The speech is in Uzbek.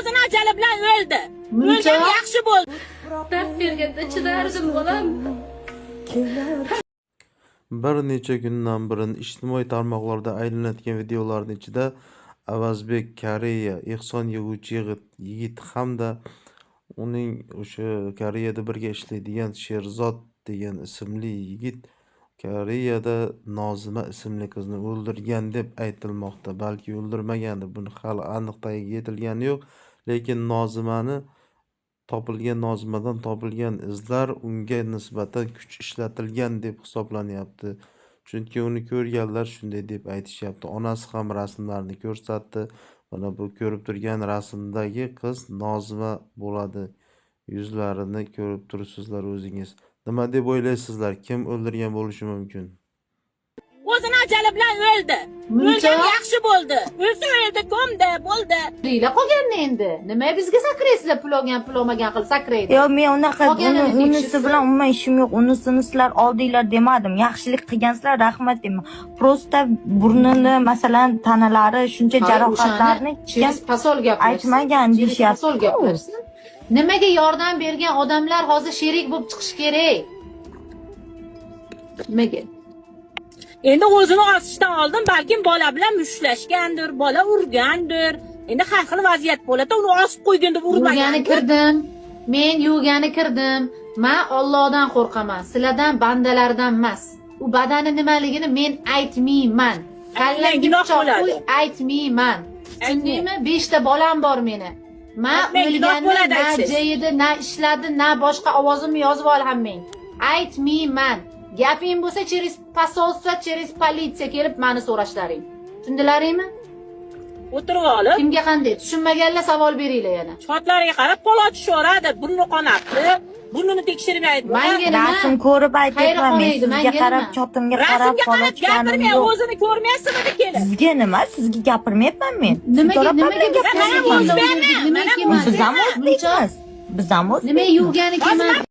O'zini ajali bilan o'ldi. Muncha? O'lgani yaxshi bo'ldi. Dard berganda chidardim, bolam. Bir necha kundan buyon ijtimoiy tarmoqlarda aylanayotgan videolarning ichida Avazbek Koreya ehson yig'uvchi yigit hamda uning o'sha Koreyada birga ishlaydigan Sherzod degan ismli yigit Koreyada Nozima ismli qizni o'ldirgan deb aytilmoqda. Balki o'ldirmagandir, buni hali aniq tagiga yetilgani yo'q, lekin Nozimani topilgan Nozimadan topilgan izlar unga nisbatan kuch ishlatilgan deb hisoblanyapti. Chunki uni ko'rganlar shunday deb aytishyapti. Onasi ham rasmlarni ko'rsatdi. Mana bu ko'rib turgan rasmdagi qiz Nozima bo'ladi. Yuzlarini ko'rib turibsizlar o'zingiz. Nima deb o'ylaysizlar? Kim o'ldirgan bo'lishi mumkin? O'zini ajali bilan o'ldi. Muncha? O'lgani yaxshi bo'ldi. O'lsa o'ldi, ko'mdi, bo'ldi. Deylar qolganini endi. Nima bizga sakraysizlar, pul olgan, pul olmagan qilib sakraydi. Yo'q, men unaqa Qolganini unisi tekshirsin. Bilan umuman ishim yo'q. Unisini sizlar oldinglar demadim. Yaxshilik qilgansizlar, rahmat deyman. Просто burnini, masalan, tanalari shuncha Hayır, jarohatlarni o'shani через посол gaplashsin. aytmagan Через deyishyapti. посол gaplashsin. Nimaga yordam bergan odamlar hozir sherik bo'lib chiqishi kerak? Nimaga? Endi o'zini osishdan oldin balkim bola bilan mushtlashgandir, bola urgandir. Endi har xil vaziyat bo'ladi, uni osib qo'ygan deb Yuvgani urmagan. Kirdim. Men yuvgani kirdim. Men Allohdan qo'rqaman. Sizlardan, bandalardan emas. U badani nimaligini men aytmayman. Kallamga Gunoh pichoq bo'ladi. qo'y, aytmayman. Tushundingmi? Beshta bolam bor meni. Man Aytmang, gunoh o'lganni bo'ladi na aytsangiz. jayida, na ishladi, na boshqa, ovozimni yozib ol hammang. Aytmayman. Gaping bo'lsa, через посольство, через politsiya kelib mani so'rashlaring. Tushundilaringmi? O'tirib olib, Kimga qanday? Tushunmaganlar savol beringlar yana. Chotlariga qarab pol ochishaveradi, burni qonabdi, burnini tekshirmaydi. Manga nima? Rasm ko'rib aytyapman men Xayri sizga manga qarab, nima? chotimga qarab Rasmga fol qarab ochganim gapirmang, yo'q. o'zini ko'rmaysizmi kelib? Sizga nima? Sizga gapirmayapman men. Nimaga Sidora nimaga bilan biz Mana gaplashayapman. o'zbekmi? Nima Mana kelmadi? Biz ham o'zbekmiz. Biz ham Nima o'zbekmiz. yuvgani kelmadi?